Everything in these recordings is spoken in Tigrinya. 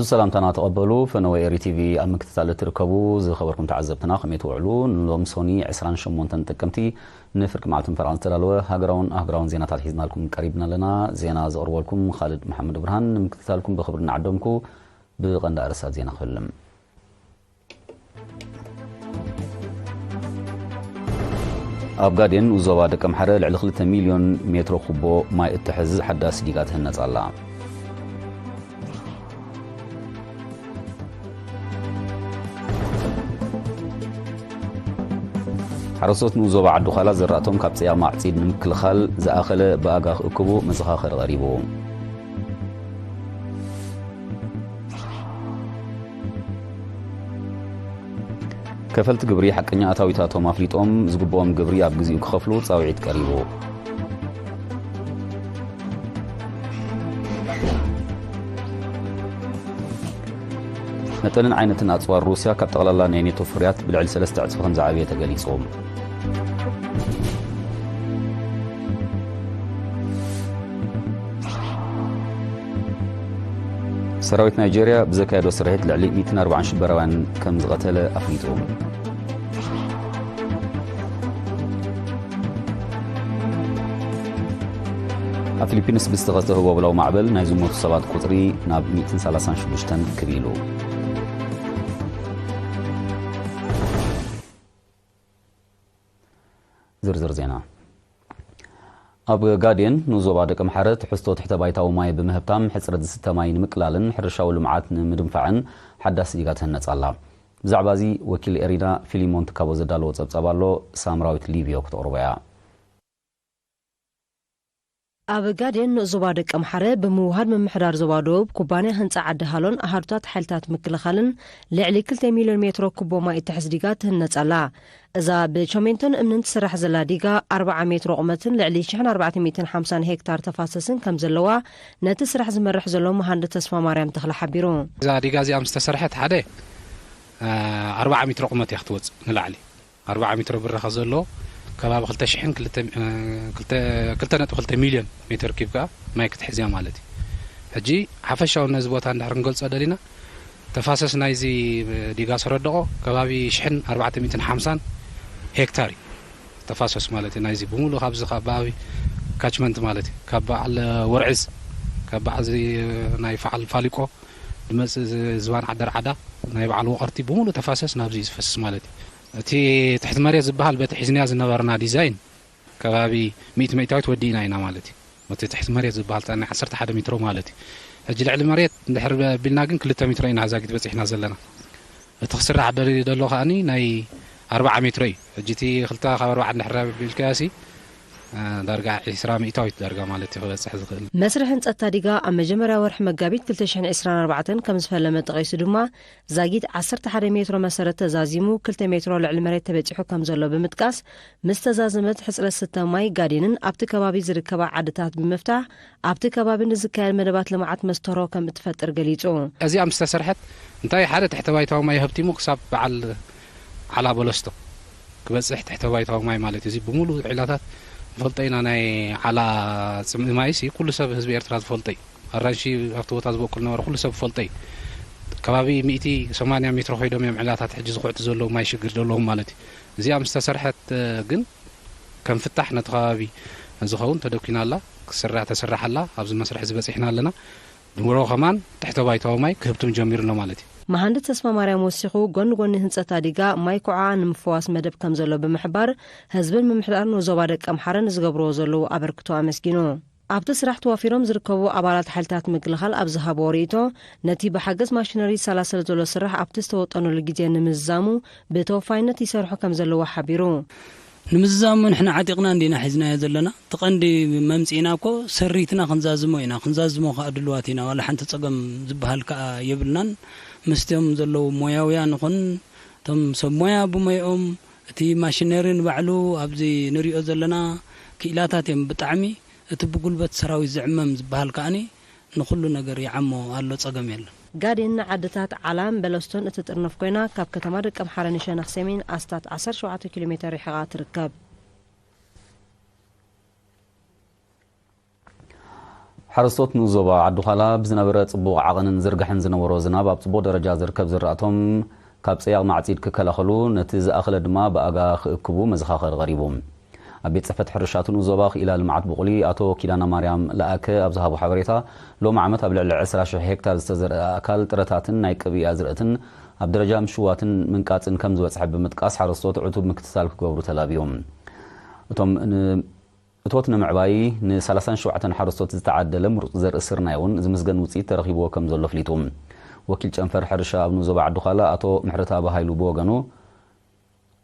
ሰላምታና ተቐበሉ። ፈነወ ኤሪ ቲቪ ኣብ ምክትታል እትርከቡ ዝኸበርኩም ተዓዘብትና ከመይ ትውዕሉ? ንሎም ሶኒ ዕስራን ሸሞንተን ጥቅምቲ ንፍርቂ መዓልትን ፈረቓን ዝተዳለወ ሃገራውን ኣህጉራውን ዜናታት ሒዝናልኩም ቀሪብና ኣለና። ዜና ዘቕርበልኩም ካልድ መሓመድ ብርሃን። ንምክትታልኩም ብኽብሪ እናዓደምኩ ብቐንዲ ኣርእስታት ዜና ክፍልም። ኣብ ጋዴን ዞባ ደቀምሓረ ልዕሊ ክልተ ሚልዮን ሜትሮ ኩቦ ማይ እትሕዝ ሓዳስ ዲጋ ትህነጽ ኣላ። ሓረስቶት ንዞባ ዓዲ ዃላ ዘራእቶም ካብ ጽያቕ ማዕጺድ ንምክልኻል ዝኣኸለ ብኣጋ ክእክቡ መዘኻኸሪ ቀሪቡ። ከፈልቲ ግብሪ ሓቀኛ ኣታዊታቶም ኣፍሊጦም ዝግብኦም ግብሪ ኣብ ግዜኡ ክኸፍሉ ጻውዒት ቀሪቡ። መጠንን ዓይነትን ኣጽዋር ሩስያ ካብ ጠቕላላ ናይ ኔቶ ፍርያት ብልዕሊ ሰለስተ ዕጽፊ ከም ዝዓበየ ተገሊጹ። ሰራዊት ናይጄርያ ብዘካየዶ ስርሒት ልዕሊ ሚእትን ኣርባዓን ሽበራውያን ከም ዝቐተለ ኣፍሊጡ። ኣብ ፊሊፒንስ ብዝተኸስተ ህቦብላዊ ማዕበል ናይ ዝሞቱ ሰባት ቁጽሪ ናብ ሚእትን ሰላሳን ሽዱሽተን ክብ ኢሉ። ዝርዝር ዜና። ኣብ ጋዴን ንዞባ ደቀምሓረ ትሕዝቶ ትሕተ ባይታዊ ማይ ብምህብታም ሕጽረት ዝስተ ማይ ንምቅላልን ሕርሻዊ ልምዓት ንምድንፋዕን ሓዳስ ዲጋ ትህነጽ ኣላ። ብዛዕባ እዚ ወኪል ኤሪና ፊሊሞን ትካቦ ዘዳለዎ ጸብጻብ ኣሎ፣ ሳምራዊት ሊብዮ ክትቕርቦ እያ። ኣብ ጋዴን ንኡስ ዞባ ደቀምሓረ ብምውሃድ ምምሕዳር ዞባ ደቡብ ኩባንያ ህንጻ ዓዲ ሃሎን ኣሃዱታት ሓይልታት ምክልኻልን ልዕሊ ክልተ ሚልዮን ሜትሮ ኩቦ ማይ እትሕዝ ዲጋ ትህነጽ ኣላ። እዛ ብቸሜንቶን እምንን ትስራሕ ዘላ ዲጋ ኣርብዓ ሜትሮ ቁመትን ልዕሊ ሽሕን ኣርባዕተ ሚእትን ሓምሳን ሄክታር ተፋሰስን ከም ዘለዋ ነቲ ስራሕ ዝመርሕ ዘሎ መሃንድስ ተስፋ ማርያም ተኽለ ሓቢሩ። እዛ ዲጋ እዚኣ ምስ ተሰርሐት ሓደ፣ እ፣ ኣርብዓ ሜትሮ ቁመት እያ ክትወጽእ ንላዕሊ። ኣርብዓ ሜትሮ ብራኸ ዘለዎ ከባቢ ክልተ ሽሕን ክልተ፣ እ፣ ክልተ፣ ክልተ ነጥቢ ክልተ ሚልዮን ሜትር ኪብ ከኣ ማይ ክትሕዝ እያ ማለት እዩ። ሕጂ ሓፈሻዊ ነዚ ቦታ እንድሕር ክንገልጾ ደሊና፣ ተፋሰስ ናይዚ ዲጋ ሰረደቆ ከባቢ ሽሕን ኣርባዕተ ሚእትን ሓምሳን ሄክታር እዩ። ተፋሰስ ማለት እዩ ናይዚ ብምሉእ ካብዚ ከባቢ ካችመንት ማለት እዩ። ካብ በዓል ወርዕዝ፣ ካብ በዓል እዚ ናይ በዓል ፋሊቆ ዝመጽእ ዝ-፣ ዝባን ዓደር ዓዳ፣ ናይ በዓል ወቐርቲ ብምሉእ ተፋሰስ ናብዚ እዩ ዝፈስስ ማለት እዩ። እቲ ትሕቲ መሬት ዝበሃል በቲ ሒዝናዮ ዝነበርና ዲዛይን ከባቢ ሚእቲ ሚእታዊት ወዲእና ኢና ማለት እዩ። እቲ ትሕቲ መሬት ዝበሃል ናይ ዓሰርተ ሓደ ሜትሮ ማለት እዩ። ሕጂ ልዕሊ መሬት እንድሕር ቢልና ግን ክልተ ሜትሮ ኢና ዛጊት በጺሕና ዘለና። እቲ ክስራሕ ደልዩ ዘሎ ከኣኒ ናይ ኣርብዓ ሜትሮ እዩ። ሕጂ እቲ ክልተ ካብ ኣርብዓ እንድሕር ቢልካዮሲ፣ እ፣ ዳርጋ ዒስራ ሚእታዊት ዳርጋ ማለት እዩ ክበጽሕ ዝኽእል። መስርሕ ህንጸት ታዲጋ ኣብ መጀመርያ ወርሒ መጋቢት ክልተ ሽሕን ዕስራን ኣርባዕተን ከም ዝፈለመ ጠቒሱ ድማ፣ ዛጊት ዓሰርተ ሓደ ሜትሮ መሰረት ተዛዚሙ፣ ክልተ ሜትሮ ልዕሊ መሬት ተበጺሑ ከም ዘሎ ብምጥቃስ፣ ምስ ተዛዘመት ሕጽረት ስተ ማይ ጋዴንን ኣብቲ ከባቢ ዝርከባ ዓድታት ብምፍታሕ፣ ኣብቲ ከባቢ ንዝካየድ መደባት ልምዓት መስተሮ ከም እትፈጥር ገሊጹ። እዚኣ ምስ ተሰርሐት፣ እንታይ ሓደ ትሕተ ባይታዊ ማይ ሃብቲሙ ክሳብ በዓል ዓላ በለስቶ ክበጽሕ ትሕተ ባይታዊ ማይ ማለት እዩ። እዚ ብምሉእ ዒላታት ንፈልጦ ኢና። ናይ ዓላ ጽምኢ ማይሲ ኩሉ ሰብ ህዝቢ ኤርትራ ዝፈልጦ እዩ። ኣራንሺ ኣብቲ ቦታ ዝበቁል ነበረ፣ ኩሉ ሰብ ዝፈልጦ እዩ። ከባቢ ሚእቲ ሰማንያ ሜትሮ ከይዶም እዮም ዕላታት ሕጂ ዝኹዕቱ ዘለዉ ማይ ሽግር ዘለዎም ማለት እዩ። እዚኣ ምስ ተሰርሐት፣ እ፣ ግን ከም ፍታሕ ነቲ ከባቢ ዝኸውን ተደኲና ኣላ፣ ክስራሕ ተስራሕ ኣላ። ኣብዚ መስርሕ እዚ በጺሕና ኣለና። ድሮ ከማን ትሕተ ባይታዊ ማይ ክህብትም ጀሚሩ ኣሎ ማለት እዩ። መሃንድስ ተስፋ ማርያም ወሲኹ፣ ጎኒ ጎኒ ህንጸት ኣዲጋ ማይ ኩዓ ንምፍዋስ መደብ ከም ዘሎ ብምሕባር፣ ህዝብን ምምሕዳር ንዞባ ደቀምሓረ ንዝገብርዎ ዘለዉ ኣበርክቶ ኣመስጊኑ። ኣብቲ ስራሕ ተዋፊሮም ዝርከቡ ኣባላት ሓይልታት ምክልኻል ኣብ ዝሃብዎ ርእይቶ፣ ነቲ ብሓገዝ ማሽነሪ ዝሰላሰል ዘሎ ስራሕ ኣብቲ ዝተወጠነሉ ግዜ ንምዝዛሙ ብተወፋይነት ይሰርሑ ከም ዘለዉ ሓቢሩ። ንምዝዛሙ ንሕና ዓጢቕና እንዲና ሒዝናዮ ዘለና። እቲ ቀንዲ መምጽኢና እኮ ሰሪትና ክንዛዝሞ ኢና። ክንዛዝሞ ከኣ ድልዋት ኢና። ዋላ ሓንቲ ጸገም ዝበሃል ከኣ የብልናን። ምስቶም ዘለዉ ሞያውያን ይኹን እቶም ሰብ ሞያ ብሞያኦም፣ እቲ ማሽነሪ ንባዕሉ ኣብዚ ንሪኦ ዘለና ክኢላታት እዮም ብጣዕሚ። እቲ ብጉልበት ሰራዊት ዝዕመም ዝበሃል ከኣኒ ንኹሉ ነገር ይዓሞ ኣሎ፣ ጸገም የለን። ጋዴን ንዓድታት ዓላን በለስቶን እትጥርንፍ ኮይና፣ ካብ ከተማ ደቀምሓረ ንሸነኽ ሰሜን ኣስታት ዓሰርተ ሸውዓተ ኪሎ ሜተር ርሒቓ ትርከብ። ሓረስቶት ንኡስ ዞባ ዓዲ ዃላ ብዝነበረ ጽቡቕ ዓቐንን ዝርግሐን ዝነበሮ ዝናብ ኣብ ጽቡቕ ደረጃ ዝርከብ ዝራእቶም ካብ ጸያቕ ማዕጺድ ክከላኸሉ፣ ነቲ ዝኣኸለ ድማ ብኣጋ ክእክቡ መዘኻኸሪ ቀሪቡ። ኣብ ቤት ጽሕፈት ሕርሻ እቲ ንኡስ ዞባ ክኢላ ልምዓት ብቑሊ ኣቶ ኪዳነ ማርያም ለኣከ ኣብ ዝሃቦ ሓበሬታ፣ ሎሚ ዓመት ኣብ ልዕሊ ዕስራ ሽሕ ሄክታር ዝተዘርአ ኣእካል ጥረታትን ናይ ቅብኢ ኣዝርእትን ኣብ ደረጃ ምሽዋትን ምንቃጽን ከም ዝበጽሐ ብምጥቃስ፣ ሓረስቶት ዕቱብ ምክትታል ክገብሩ ተላብዮም። እቶም ን-፣ እቶት ንምዕባይ ን ሰላሳን ሸውዓተን ሓረስቶት ዝተዓደለ ምሩጽ ዘርኢ ስርናይ እውን ዝምስገን ውጽኢት ተረኺብዎ ከም ዘሎ ኣፍሊጡ። ወኪል ጨንፈር ሕርሻ ኣብ ንኡስ ዞባ ዓዲ ዃላ ኣቶ ምሕረተኣብ ሃይሉ ብወገኑ፣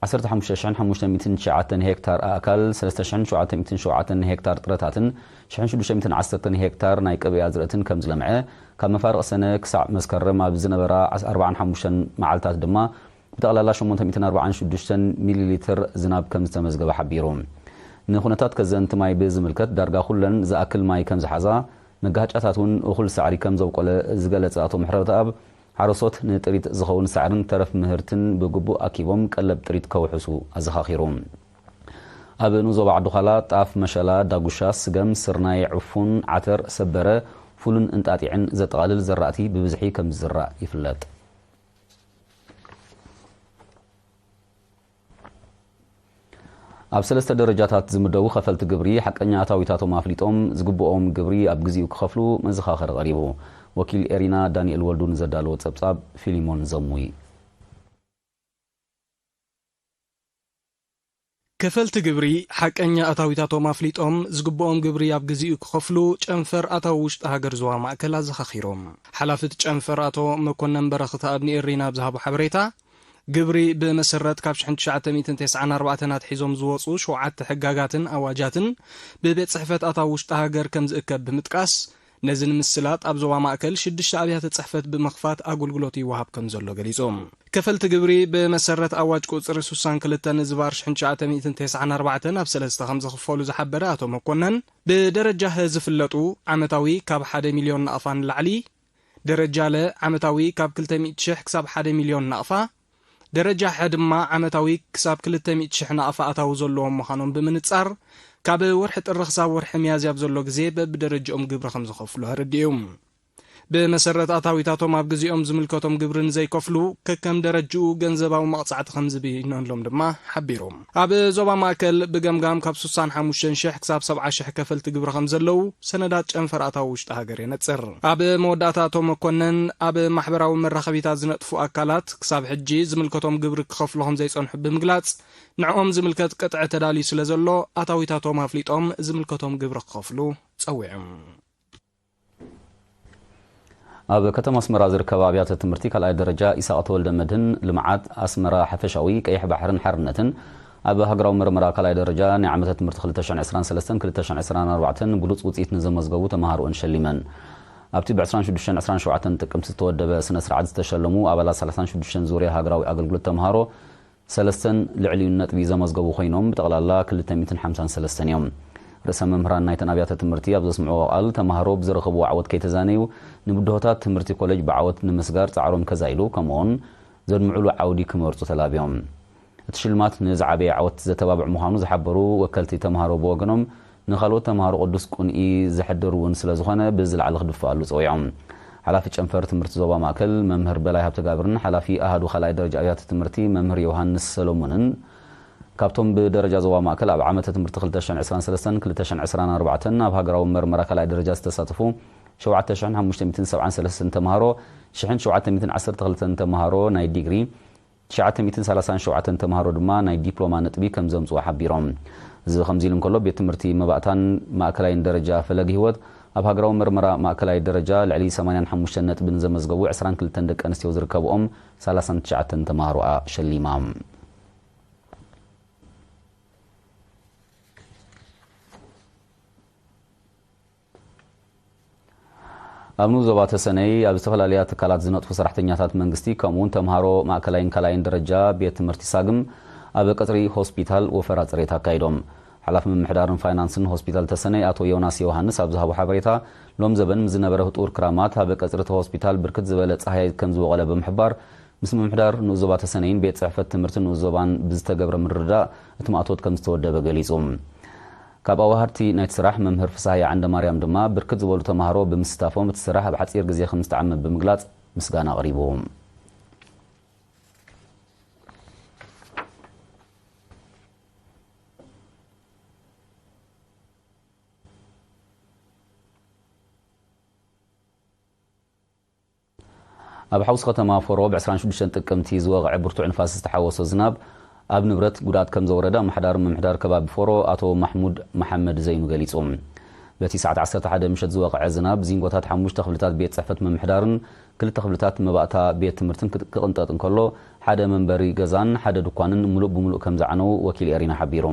ዓሰርተ ሓሙሽተ ሽሕን ሓሙሽተ ሚእትን ትሽዓተን ሄክታር ኣእካል፣ ሰለስተ ሽሕን ሸውዓተ ሚእትን ሸውዓተን ሄክታር ጥረታትን ሽሕን ሽዱሽተ ሚእትን ዓሰርተን ሄክታር ናይ ቅብኢ ኣዝርእትን ከም ዝለምዐ፣ ካብ መፋርቕ ሰነ ክሳዕ መስከረም ኣብ ዝነበራ ኣርባዓን ሓሙሽተን መዓልታት ድማ ብጠቕላላ ሸሞንተ ሚእትን ኣርባዓን ሽዱሽተን ሚሊ ሊትር ዝናብ ከም ዝተመዝገበ ሓቢሩ። ንኹነታት ከዘንቲ ማይ ብዝምልከት፣ ዳርጋ ኩለን ዝኣክል ማይ ከም ዝሓዛ፣ መጋሃጫታት እውን እኹል ሳዕሪ ከም ዘብቆለ ዝገለጸ ኣቶ ምሕረተኣብ፣ ሓረስቶት ንጥሪት ዝኸውን ሳዕርን ተረፍ ምህርትን ብግቡእ ኣኪቦም ቀለብ ጥሪት ከውሕሱ ኣዘኻኺሩ። ኣብ ንኡስ ዞባ ዓዲ ዃላ ጣፍ፣ መሸላ፣ ዳጉሻ፣ ስገም፣ ስርናይ፣ ዕፉን፣ ዓተር፣ ሰበረ፣ ፉልን እንጣጢዕን ዘጠቓልል ዘራእቲ ብብዝሒ ከም ዝዝራእ ይፍለጥ። ኣብ ሰለስተ ደረጃታት ዝምደቡ ከፈልቲ ግብሪ ሓቀኛ ኣታዊታቶም ኣፍሊጦም ዝግብኦም ግብሪ ኣብ ግዜኡ ክኸፍሉ መዘኻኸሪ ቀሪቡ። ወኪል ኤሪና ዳንኤል ወልዱ ንዘዳለዎ ጸብጻብ ፊሊሞን ዘሙይ። ከፈልቲ ግብሪ ሓቀኛ ኣታዊታቶም ኣፍሊጦም ዝግብኦም ግብሪ ኣብ ግዜኡ ክኸፍሉ ጨንፈር ኣታዊ ውሽጢ ሃገር ዞባ ማእከል ኣዘኻኺሮም። ሓላፊ እቲ ጨንፈር ኣቶ መኮነን በረኽት ኣብ ንኤሪና ኣብ ዝሃቦ ሓበሬታ፣ ግብሪ ብመሰረት ካብ ሽሕን ትሽዓተ ሚእትን ተስዓን ኣርባዕተን ኣትሒዞም ዝወጹ ሸውዓተ ሕጋጋትን ኣዋጃትን ብቤት ጽሕፈት ኣታዊ ውሽጢ ሃገር ከም ዝእከብ ብምጥቃስ፣ ነዚ ንምስላጥ ኣብ ዞባ ማእከል ሽዱሽተ ኣብያተ ጽሕፈት ብምኽፋት ኣገልግሎት ይወሃብ ከም ዘሎ ገሊጹ። ከፈልቲ ግብሪ ብመሰረት ኣዋጅ ቁጽሪ ስሳን ክልተን ዝባር ሽሕን ትሽዓተ ሚእትን ተስዓን ኣርባዕተን ኣብ ሰለስተ ከም ዝኽፈሉ ዝሓበረ ኣቶ መኮነን፣ ብደረጃ ሀ ዝፍለጡ ዓመታዊ ካብ ሓደ ሚልዮን ናቕፋ ንላዕሊ፣ ደረጃ ለ ዓመታዊ ካብ ክልተ ሚእቲ ሽሕ ክሳብ ሓደ ሚልዮን ናቕፋ፣ ደረጃ ሐ ድማ ዓመታዊ ክሳብ ክልተ ሚእቲ ሽሕ ናቕፋ ኣታዊ ዘለዎም ምዃኖም ብምንጻር፣ ካብ ወርሒ ጥሪ ክሳብ ወርሒ ሚያዝያ ኣብ ዘሎ ግዜ በብደረጃኦም ግብሪ ከም ዝኸፍሉ ኣረዲኡ። ብመሰረት ኣታዊታቶም ኣብ ግዜኦም ዝምልከቶም ግብሪ ንዘይከፍሉ፣ ከከም ደረጅኡ ገንዘባዊ መቕጻዕቲ ከም ዝብይነሎም ድማ ሓቢሩ። ኣብ ዞባ ማእከል ብገምጋም ካብ ስሳን ሓሙሽተን ሽሕ ክሳብ ሰብዓ ሽሕ ከፈልቲ ግብሪ ከም ዘለዉ ሰነዳት ጨንፈር ኣታዊ ውሽጢ ሃገር የነጽር። ኣብ መወዳእታ ኣቶ መኮነን፣ ኣብ ማሕበራዊ መራኸቢታት ዝነጥፉ ኣካላት ክሳብ ሕጂ ዝምልከቶም ግብሪ ክኸፍሉ ከም ዘይጸንሑ ብምግላጽ፣ ንዕኦም ዝምልከት ቅጥዒ ተዳልዩ ስለ ዘሎ፣ ኣታዊታቶም ኣፍሊጦም ዝምልከቶም ግብሪ ክኸፍሉ ጸዊዑ። ኣብ ከተማ ኣስመራ ዝርከባ ኣብያተ ትምህርቲ ካልኣይ ደረጃ ኢሳቕ ተወልደ መድህን፣ ልምዓት ኣስመራ ሓፈሻዊ፣ ቀይሕ ባሕርን ሓርነትን ኣብ ሃገራዊ መርመራ ካልኣይ ደረጃ ናይ ዓመተ ትምህርቲ ክልተ ሽሕን ዕስራን ሰለስተን ክልተ ሽሕን ዕስራን ኣርባዕተን ብሉጽ ውጽኢት ንዘመዝገቡ ተመሃሮኣን ሸሊመን። ኣብቲ ብ ዕስራን ሽዱሽተን ዕስራን ሸውዓተን ጥቅምቲ ዝተወደበ ስነ ስርዓት ዝተሸለሙ ኣባላት ሰላሳን ሽዱሽተን ዙርያ ሃገራዊ ኣገልግሎት ተመሃሮ ሰለስተን ልዕሊኡን ነጥቢ ዘመዝገቡ ኮይኖም፣ ብጠቕላላ ክልተ ሚእትን ሓምሳን ሰለስተን እዮም። ርእሰ መምህራን ናይተን ኣብያተ ትምህርቲ ኣብ ዘስምዕዎ ቃል፣ ተምሃሮ ብዝረኸብዎ ዓወት ከይተዛነዩ፣ ንብድሆታት ትምህርቲ ኮሌጅ ብዓወት ንምስጋር ጻዕሮም ከዛይዱ፣ ከምኡውን ዘድምዕሉ ዓውዲ ክመርጹ ተላብዮም። እቲ ሽልማት ንዝዓበየ ዓወት ዘተባብዕ ምዃኑ ዝሓበሩ ወከልቲ ተምሃሮ ብወገኖም፣ ንኻልኦት ተምሃሮ ቅዱስ ቁንኢ ዘሕድር እውን ስለ ዝኾነ፣ ብዝለዓለ ክድፈኣሉ ጸዊዖም። ሓላፊ ጨንፈር ትምህርቲ ዞባ ማእከል መምህር በላይ ሃብተጋብርን ሓላፊ ኣሃዱ ካልኣይ ደረጃ ኣብያተ ትምህርቲ መምህር ዮሃንስ ሰሎሞንን፣ ካብቶም ብደረጃ ዞባ ማእከል ኣብ ዓመተ ትምህርቲ ክልተ ሽሕን ዕስራን ሰለስተን ክልተ ሽሕን ዕስራን ኣርባዕተን ኣብ ሃገራዊ መርመራ ካልኣይ ደረጃ ዝተሳተፉ ሸውዓተ ሽሕን ሓሙሽተ ሚእትን ሰብዓን ሰለስተን ተምሃሮ፣ ሽሕን ሸውዓተ ሚእትን ዓሰርተ ክልተን ተምሃሮ ናይ ዲግሪ፣ ትሽዓተ ሚእትን ሰላሳን ሸውዓተን ተምሃሮ ድማ ናይ ዲፕሎማ ነጥቢ ከም ዘምጽኡ ሓቢሮም። እዚ ከምዚ ኢሉ እንከሎ፣ ቤት ትምህርቲ መባእታን ማእከላይን ደረጃ ፈለግ ህይወት ኣብ ሃገራዊ መርመራ ማእከላይ ደረጃ ልዕሊ ሰማንያን ሓሙሽተን ነጥቢ ንዘመዝገቡ ዕስራን ክልተን ደቂ ኣንስትዮ ዝርከብኦም ሰላሳን ትሽዓተን ተምሃሮኣ ሸሊማ። ኣብ ንኡስ ዞባ ተሰነይ ኣብ ዝተፈላለያ ትካላት ዝነጥፉ ሰራሕተኛታት መንግስቲ፣ ከምኡውን ተምሃሮ ማእከላይን ካልኣይን ደረጃ ቤት ትምህርቲ ሳግም ኣብ ቀጽሪ ሆስፒታል ወፈራ ጽሬት ኣካይዶም። ሓላፊ ምምሕዳርን ፋይናንስን ሆስፒታል ተሰነይ ኣቶ ዮናስ ዮሃንስ ኣብ ዝሃቦ ሓበሬታ፣ ሎም ዘበን ምስ ዝነበረ ህጡር ክራማት ኣብ ቀጽሪ እቲ ሆስፒታል ብርክት ዝበለ ጸሃይ ከም ዝበቖለ ብምሕባር፣ ምስ ምምሕዳር ንኡስ ዞባ ተሰነይን ቤት ጽሕፈት ትምህርቲ ንኡስ ዞባን ብዝተገብረ ምርድዳእ እቲ ማእቶት ከም ዝተወደበ ገሊጹ። ካብ ኣዋሃድቲ ናይቲ ስራሕ መምህር ፍስሃየ ዓንደ ማርያም ድማ ብርክት ዝበሉ ተምሃሮ ብምስታፎም እቲ ስራሕ ኣብ ሓፂር ግዜ ከም ዝተዓመ ብምግላፅ ምስጋና ኣቕሪቡ። ኣብ ሓውሲ ከተማ ፎሮ ብ ዕስራን ሽዱሽተን ጥቅምቲ ዝወቕዐ ብርቱዕ ንፋስ ዝተሓወሶ ዝናብ ኣብ ንብረት ጉድኣት ከም ዘውረደ ኣመሓዳሪ ምምሕዳር ከባቢ ፎሮ ኣቶ ማሕሙድ መሓመድ ዘይኑ ገሊጹ። በቲ ሰዓት ዓሰርተ ሓደ ምሸት ዝወቕዐ ዝናብ ዚንጎታት ሓሙሽተ ክፍልታት ቤት ጽሕፈት ምምሕዳርን ክልተ ክፍልታት መባእታ ቤት ትምህርትን ክጥ-፣ ክቕንጠጥ እንከሎ፣ ሓደ መንበሪ ገዛን ሓደ ድኳንን ምሉእ ብምሉእ ከም ዝዓነው ወኪል ኤሪና ሓቢሩ።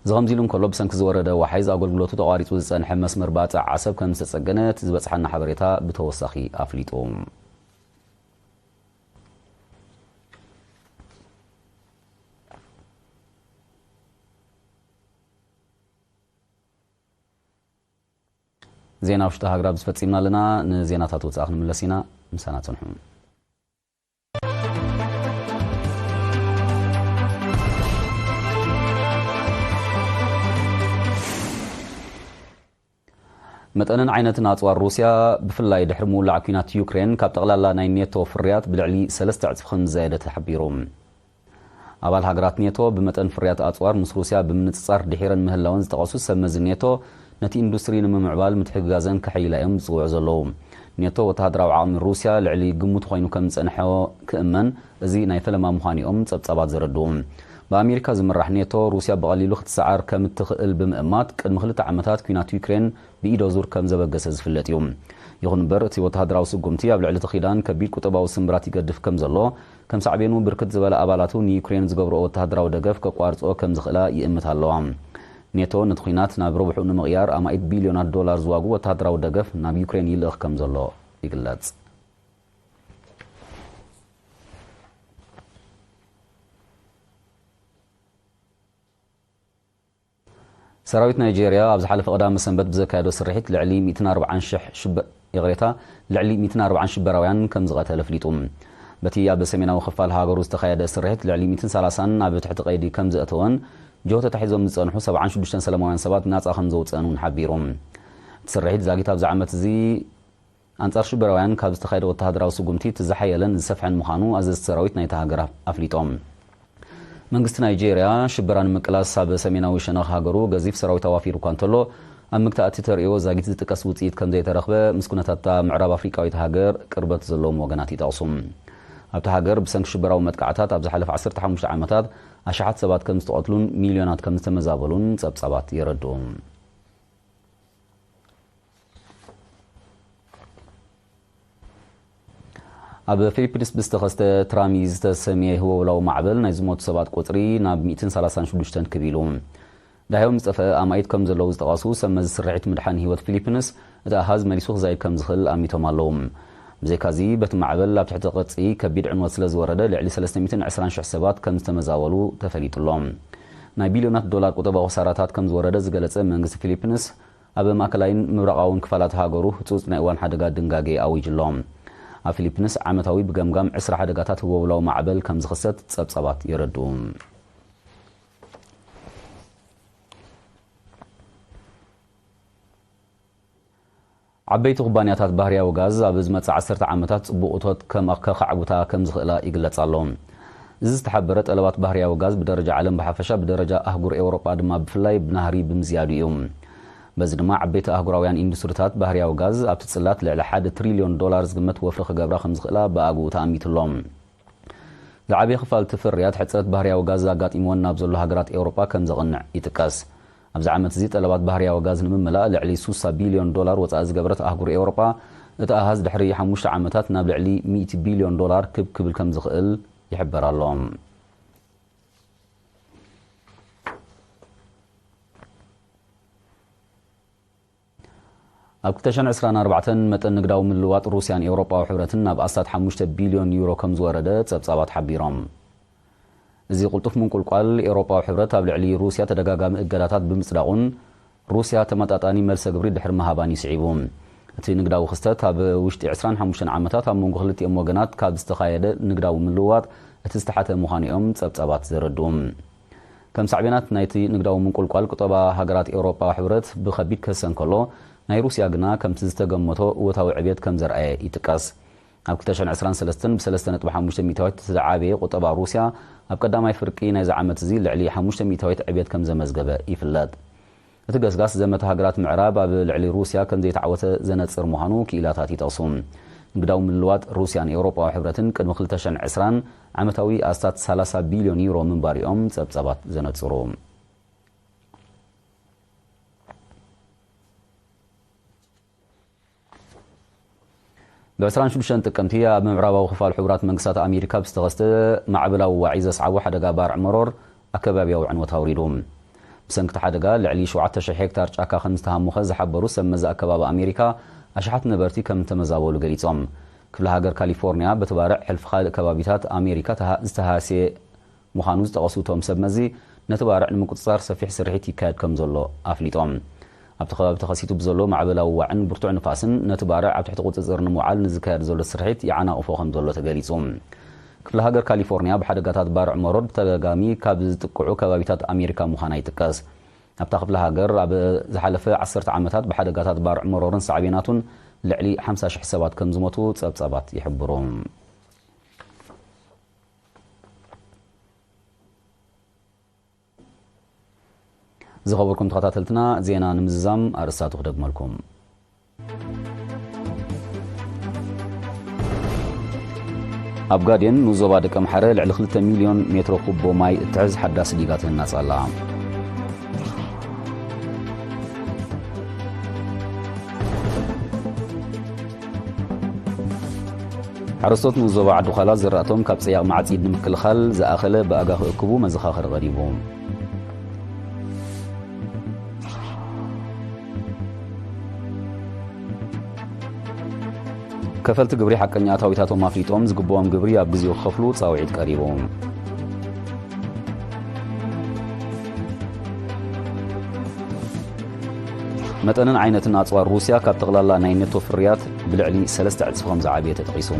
እዚ ከምዚ ኢሉ እንከሎ፣ ብሰንኪ ዝወረደ ዋሓይዝ ኣገልግሎቱ ተቋሪጹ ዝጸንሐ መስመር ባጽዕ ዓሰብ ከም ዝተጸገነ እቲ ዝበጽሓና ሓበሬታ ብተወሳኺ ኣፍሊጡ። ዜና ውሽጢ ሃገር ኣብዚ ፈጺምና ኣለና። ንዜናታት ወጻኢ ክንምለስ ኢና። ምሳና ጽንሑ። መጠንን ዓይነትን ኣጽዋር ሩስያ፣ ብፍላይ ድሕሪ ምውላዕ ኲናት ዩክሬን፣ ካብ ጠቕላላ ናይ ኔቶ ፍርያት ብልዕሊ ሰለስተ ዕጽፊ ከም ዝዘየደ ተሓቢሩ። ኣባል ሃገራት ኔቶ ብመጠን ፍርያት ኣጽዋር ምስ ሩስያ ብምንጽጻር ድሒረን ምህላወን ዝጠቐሱ ሰብ መዚ ኔቶ፣ ነቲ ኢንዱስትሪ ንምምዕባል ምትሕግጋዘን ከሐይላ እዮም ዝጽውዑ ዘለዉ። ኔቶ ወተሃደራዊ ዓቕሚ ሩስያ ልዕሊ ግምቱ ኮይኑ ከም ዝጸንሐ ክእመን፣ እዚ ናይ ፈለማ ምዃኑ እዮም ጸብጻባት ዘረድኡ። ብኣሜሪካ ዝምራሕ ኔቶ፣ ሩስያ ብቐሊሉ ክትሰዓር ከም እትኽእል ብምእማት፣ ቅድሚ ክልተ ዓመታት ኲናት ዩክሬን ብኢዶ ዙር ከም ዘበገሰ ዝፍለጥ እዩ። ይኹን እምበር፣ እቲ ወተሃደራዊ ስጉምቲ ኣብ ልዕሊ እቲ ኪዳን ከቢድ ቁጠባዊ ስምብራት ይገድፍ ከም ዘሎ፣ ከም ሳዕቤኑ ብርክት ዝበላ ኣባላቱ ንዩክሬን ዝገብርኦ ወተሃደራዊ ደገፍ ከቋርጽኦ ከም ዝኽእላ ይእምታ ኣለዋ። ኔቶ ነቲ ኲናት ናብ ረብሑ ንምቕያር ኣማኢት ቢልዮናት ዶላር ዝዋግኡ ወተሃደራዊ ደገፍ ናብ ዩክሬን ይልእኽ ከም ዘሎ ይግለጽ። ሰራዊት ናይጄርያ ኣብ ዝሓለፈ ቀዳመ ሰንበት ብዘካየዶ ስርሒት ልዕሊ ሚእትን ኣርባዓን ሽሕ ሽበ-፣ ይቕሬታ፣ ልዕሊ ሚእትን ኣርባዓን ሽበራውያን ከም ዝቐተለ ኣፍሊጡ። በቲ ኣብ ሰሜናዊ ክፋል ሃገሩ ዝተኻየደ ስርሒት ልዕሊ ሚእትን ሰላሳን ኣብ ትሕቲ ቀይዲ ከም ዘእተወን፣ ጅሆ ተታሒዞም ዝጸንሑ ሰብዓን ሽዱሽተን ሰላማውያን ሰባት ናጻ ከም ዘውጽአን እውን ሓቢሩ። እቲ ስርሒት ዛጊት ኣብዚ ዓመት እዚ ኣንጻር ሽበራውያን ካብ ዝተኻየደ ወተሃደራዊ ስጉምቲ እቲ ዝሓየለን ዝሰፍሐን ምዃኑ ኣዘዝቲ ሰራዊት ናይታ ሃገር ኣፍሊጦም። መንግስቲ ናይጄርያ ሽበራ ንምቅላስ ኣብ ሰሜናዊ ሸነኽ ሃገሩ ገዚፍ ሰራዊት ኣዋፊሩ እኳ እንተሎ፣ ኣብ ምግታእ እቲ ተርእዮ ዛጊት ዝጥቀስ ውጽኢት ከም ዘይተረኽበ ምስ ኩነታታ ምዕራብ ኣፍሪቃዊት ሃገር ቅርበት ዘለዎም ወገናት ይጠቕሱ። ኣብታ ሃገር ብሰንኪ ሽበራዊ መጥቃዕታት ኣብ ዝሓለፈ ዓሰርተ ሓሙሽተ ዓመታት ኣሽሓት ሰባት ከም ዝተቐትሉን ሚልዮናት ከም ዝተመዛበሉን ጸብጻባት የረድኡ። ኣብ ፊሊፒንስ ብዝተኸስተ ትራሚ ዝተሰምየ ህወውላዊ ማዕበል ናይ ዝሞቱ ሰባት ቁጽሪ ናብ ሚእትን ሰላሳን ሽዱሽተን ክብ ኢሉ። ዳህዮም ዝጠፍአ ኣማኢት ከም ዘለዉ ዝጠቐሱ ሰብ መዚ ስርሒት ምድሓን ህይወት ፊሊፒንስ፣ እቲ ኣሃዝ መሊሱ ክዛይድ ከም ዝኽእል ኣሚቶም ኣለዉ። ብዘይካዚ፣ በቲ ማዕበል ኣብ ትሕቲ ቅርጺ ከቢድ ዕንወት ስለ ዝወረደ፣ ልዕሊ ሰለስተ ሚእትን ዕስራን ሽሕ ሰባት ከም ዝተመዛበሉ ተፈሊጡ ኣሎ። ናይ ቢልዮናት ዶላር ቁጠባዊ ክሳራታት ከም ዝወረደ ዝገለጸ መንግስቲ ፊሊፒንስ፣ ኣብ ማእከላይን ምብራቓውን ክፋላት ሃገሩ ህጹጽ ናይ እዋን ሓደጋ ድንጋጌ ኣዊጁ ኣሎ። ኣብ ፊሊፒንስ ዓመታዊ ብገምጋም ዕስራ ሓደጋታት ህወውላዊ ማዕበል ከም ዝኽሰት ጸብጻባት የረድኡ። ዓበይቲ ኩባንያታት ባህርያዊ ጋዝ ኣብ ዝመጽእ ዓሰርተ ዓመታት ጽቡቕ እቶት ከም ከኻዕብታ ከም ዝኽእላ ይግለጽ ኣሎ። እዚ ዝተሓበረ፣ ጠለባት ባህርያዊ ጋዝ ብደረጃ ዓለም ብሓፈሻ፣ ብደረጃ ኣህጉር ኤውሮጳ ድማ ብፍላይ ብናህሪ ብምዝያዱ እዩ። በዚ ድማ ዓበይቲ ኣህጉራውያን ኢንዱስትሪታት ባህርያዊ ጋዝ ኣብቲ ጽላት ልዕሊ ሓደ ትሪልዮን ዶላር ዝግመት ወፍሪ ክገብራ ከም ዝኽእላ ብኣግኡ ተኣሚቱ ኣሎ። ዝዓበየ ክፋል እቲ ፍርያት ሕጽረት ባህርያዊ ጋዝ ኣጋጢምወን ናብ ዘሎ ሃገራት ኤውሮጳ ከም ዘቕንዕ ይጥቀስ። ኣብዚ ዓመት እዚ ጠለባት ባህርያዊ ጋዝ ንምምላእ ልዕሊ ሱሳ ቢልዮን ዶላር ወጻኢ ዝገበረት ኣህጉር ኤውሮጳ፣ እቲ ኣሃዝ ድሕሪ ሓሙሽተ ዓመታት ናብ ልዕሊ ሚእቲ ቢልዮን ዶላር ክብ ክብል ከም ዝኽእል ይሕበር ኣሎ። ኣብ ክልተ ሽሕን ዕስራን ኣርባዕተን መጠን ንግዳዊ ምልውዋጥ ሩስያን ኤውሮጳዊ ሕብረትን ናብ ኣስታት ሓሙሽተ ቢልዮን ዩሮ ከም ዝወረደ ጸብጻባት ሓቢሮም። እዚ ቅልጡፍ ምንቁልቋል ኤውሮጳዊ ሕብረት ኣብ ልዕሊ ሩስያ ተደጋጋሚ እገዳታት ብምጽዳቑን ሩስያ ተመጣጣኒ መልሰ ግብሪ ድሕሪ ምሃባን እዩ ስዒቡ። እቲ ንግዳዊ ክስተት ኣብ ውሽጢ ዕስራን ሓሙሽተን ዓመታት ኣብ መንጎ ክልቲኦም ወገናት ካብ ዝተኻየደ ንግዳዊ ምልውዋጥ እቲ ዝተሓተ ምዃኑ እዮም ጸብጻባት ዘረድኡ። ከም ሳዕቤናት ናይቲ ንግዳዊ ምንቁልቋል ቁጠባ ሃገራት ኤውሮጳዊ ሕብረት ብኸቢድ ክህሰ እንከሎ፣ ናይ ሩስያ ግና ከምቲ ዝተገመቶ እወታዊ ዕብየት ከም ዘርኣየ ይጥቀስ። ኣብ ክልተ ሽሕን ዕስራን ሰለስተን ብሰለስተ ነጥቢ ሓሙሽተ ሚእታዊት ዝዓበየ ቁጠባ ሩስያ፣ ኣብ ቀዳማይ ፍርቂ ናይዚ ዓመት እዚ ልዕሊ ሓሙሽተ ሚእታዊት ዕብየት ከም ዘመዝገበ ይፍለጥ። እቲ ገስጋስ ዘመተ ሃገራት ምዕራብ ኣብ ልዕሊ ሩስያ ከም ዘይተዓወተ ዘነጽር ምዃኑ ክኢላታት ይጠቕሱ። ንግዳዊ ምልዋጥ ሩስያን ኤውሮጳዊ ሕብረትን ቅድሚ ክልተ ሽሕን ዕስራን ዓመታዊ ኣስታት ሰላሳ ቢልዮን ዩሮ ምንባር እዮም ጸብጻባት ዘነጽሩ። ብ ዕስራን ሽዱሽተን ጥቅምቲ ኣብ ምዕራባዊ ክፋል ሕቡራት መንግስታት ኣሜሪካ ብዝተኸስተ ማዕበላዊ ዋዒ ዘስዓቦ ሓደጋ ባርዕ መሮር ኣከባቢያዊ ዕንወት ኣውሪዱ። ብሰንኪ እቲ ሓደጋ ልዕሊ ሸውዓተ ሽሕ ሄክታር ጫካ ከም ዝተሃሙኸ ዝሓበሩ ሰብ መዚ ኣከባቢ ኣሜሪካ፣ ኣሽሓት ነበርቲ ከም እተመዛበሉ ገሊጾም። ክፍለ ሃገር ካሊፎርኒያ በቲ ባርዕ ሕልፊ ካልእ ከባቢታት ኣሜሪካ ተሃ-፣ ዝተሃስየ ምዃኑ ዝጠቐሱ እቶም ሰብ መዚ፣ ነቲ ባርዕ ንምቁጽጻር ሰፊሕ ስርሒት ይካየድ ከም ዘሎ ኣፍሊጦም። ኣብቲ ከባቢ ተኸሲቱ ብዘሎ ማዕበላዊ ዋዕን ብርቱዕ ንፋስን ነቲ ባርዕ ኣብ ትሕቲ ቁጽጽር ንምውዓል ንዝካየድ ዘሎ ስርሒት ይዓናቕፎ ከም ዘሎ ተገሊጹ። ክፍለ ሃገር ካሊፎርኒያ ብሓደጋታት ባርዕ መሮር ብተደጋጋሚ ካብ ዝጥቅዑ ከባቢታት ኣሜሪካ ምዃና ይጥቀስ። ኣብታ ክፍለ ሃገር ኣብ ዝሓለፈ ዓሰርተ ዓመታት ብሓደጋታት ባርዕ መሮርን ሳዕቤናቱን ልዕሊ ሓምሳ ሽሕ ሰባት ከም ዝሞቱ ጸብጻባት ይሕብሩ። ዝኸበርኩም ተኸታተልትና፣ ዜና ንምዝዛም ኣርእስታቱ ክደግመልኩም። ኣብ ጋዴን ንዞባ ደቀምሓረ ልዕሊ ክልተ ሚልዮን ሜትሮ ኩቦ ማይ እትሕዝ ሓዳስ ዲጋ ትህነጽ ኣላ። ሓረስቶት ንዞባ ዓዲ ዃላ ዝራእቶም ካብ ጸያቕ ማዕጺድ ንምክልኻል ዝኣኸለ ብኣጋ ክእክቡ መዘኻኸሪ ቀሪቡ። ከፈልቲ ግብሪ ሓቀኛ ኣታዊታቶም ኣፍሊጦም ዝግብኦም ግብሪ ኣብ ግዜኡ ክኸፍሉ ጻውዒት ቀሪቡ። መጠንን ዓይነትን ኣጽዋር ሩስያ ካብ ጠቕላላ ናይ ኔቶ ፍርያት ብልዕሊ ሰለስተ ዕጽፊ ከም ዝዓበየ ተጠቒሱ።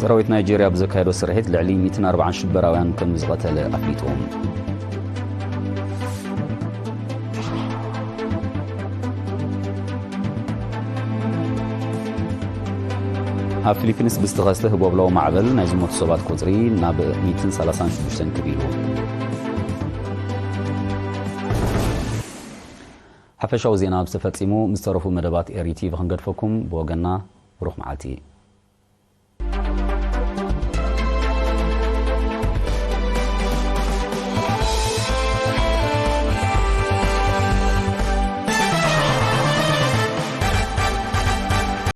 ሰራዊት ናይጄርያ ብዘካየዶ ስርሒት ልዕሊ ሚእትን ኣርባዓን ሽበራውያን ከም ዝቐተለ ኣፍሊጡ። ኣብ ፊሊፒንስ ብዝተኸስተ ህቦብላዊ ማዕበል ናይ ዝሞቱ ሰባት ቁጽሪ ናብ ሚእትን ሰላሳን ሽዱሽተን ክብ ኢሉ። ሓፈሻዊ ዜና ኣብዚ ተፈጺሙ። ምስ ተረፉ መደባት ኤሪ ቲቪ ክንገድፈኩም። ብወገንና ብሩኽ መዓልቲ።